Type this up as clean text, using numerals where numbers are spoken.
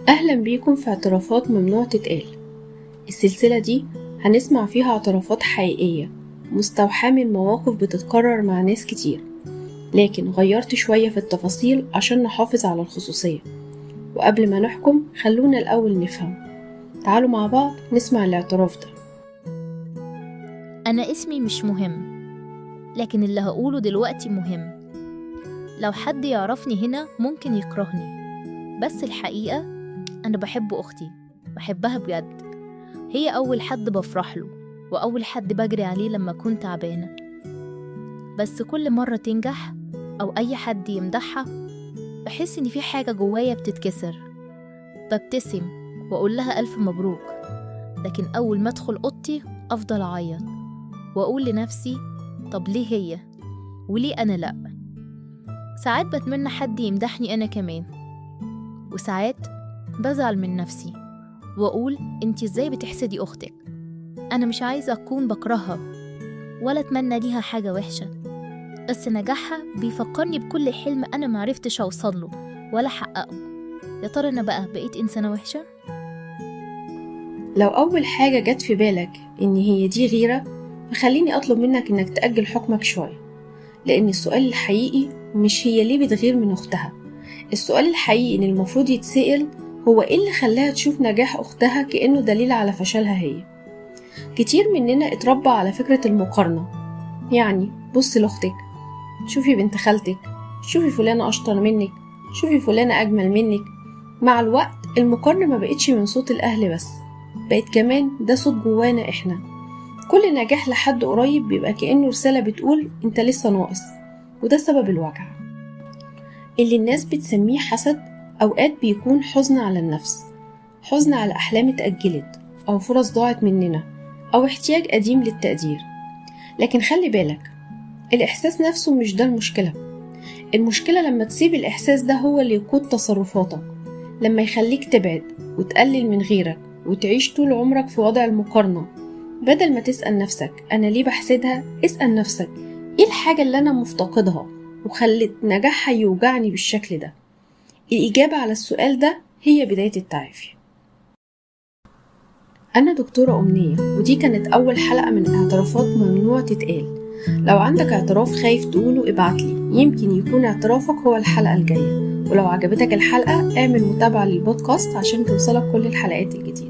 أهلا بيكم في اعترافات ممنوع تتقال. السلسلة دي هنسمع فيها اعترافات حقيقية مستوحاة من مواقف بتتكرر مع ناس كتير، لكن غيرت شوية في التفاصيل عشان نحافظ على الخصوصية. وقبل ما نحكم خلونا الأول نفهم. تعالوا مع بعض نسمع الاعتراف ده. أنا اسمي مش مهم، لكن اللي هقوله دلوقتي مهم. لو حد يعرفني هنا ممكن يكرهني، بس الحقيقة أنا بحب أختي، بحبها بجد. هي أول حد بفرح له وأول حد بجري عليه لما كنت تعبانة. بس كل مرة تنجح أو أي حد يمدحها بحس إن في حاجة جوايا بتتكسر. ببتسم وأقول لها ألف مبروك، لكن أول ما أدخل أوضتي أفضل أعيط وأقول لنفسي طب ليه هي وليه أنا لأ؟ ساعات بتمنى حد يمدحني أنا كمان، وساعات بزعل من نفسي وأقول أنت إزاي بتحسدي أختك؟ أنا مش عايزة أكون بكرهها ولا أتمنى ليها حاجة وحشة، بس نجاحها بيفكرني بكل حلم أنا معرفتش أوصله ولا حققه. يا ترى أنا بقى بقيت إنسانة وحشة؟ لو أول حاجة جت في بالك إن هي دي غيرة، فخليني أطلب منك إنك تأجل حكمك شوية، لأن السؤال الحقيقي مش هي ليه بتغير من أختها. السؤال الحقيقي إن المفروض يتسأل هو إيه اللي خلاها تشوف نجاح أختها كأنه دليل على فشلها هي. كتير مننا اتربى على فكرة المقارنة، يعني بص لأختك، شوفي بنت خالتك، شوفي فلانة أشطر منك، شوفي فلانة أجمل منك. مع الوقت المقارنة ما بقتش من صوت الأهل بس، بقت كمان ده صوت جوانا إحنا. كل نجاح لحد قريب بيبقى كأنه رسالة بتقول أنت لسه ناقص، وده سبب الوجع اللي الناس بتسميه حسد. أوقات بيكون حزن على النفس، حزن على أحلام اتأجلت أو فرص ضاعت مننا أو احتياج قديم للتقدير. لكن خلي بالك، الإحساس نفسه مش ده المشكلة. المشكلة لما تسيب الإحساس ده هو اللي يقود تصرفاتك، لما يخليك تبعد وتقلل من غيرك وتعيش طول عمرك في وضع المقارنة. بدل ما تسأل نفسك أنا ليه بحسدها، اسأل نفسك إيه الحاجة اللي أنا مفتقدها وخلت نجاحها يوجعني بالشكل ده. الإجابة على السؤال ده هي بداية التعافي. أنا دكتورة أمنية، ودي كانت أول حلقة من اعترافات ممنوع تتقال. لو عندك اعتراف خايف تقوله ابعتلي، يمكن يكون اعترافك هو الحلقة الجاية. ولو عجبتك الحلقة اعمل متابعة للبودكاست عشان توصلك كل الحلقات الجديدة.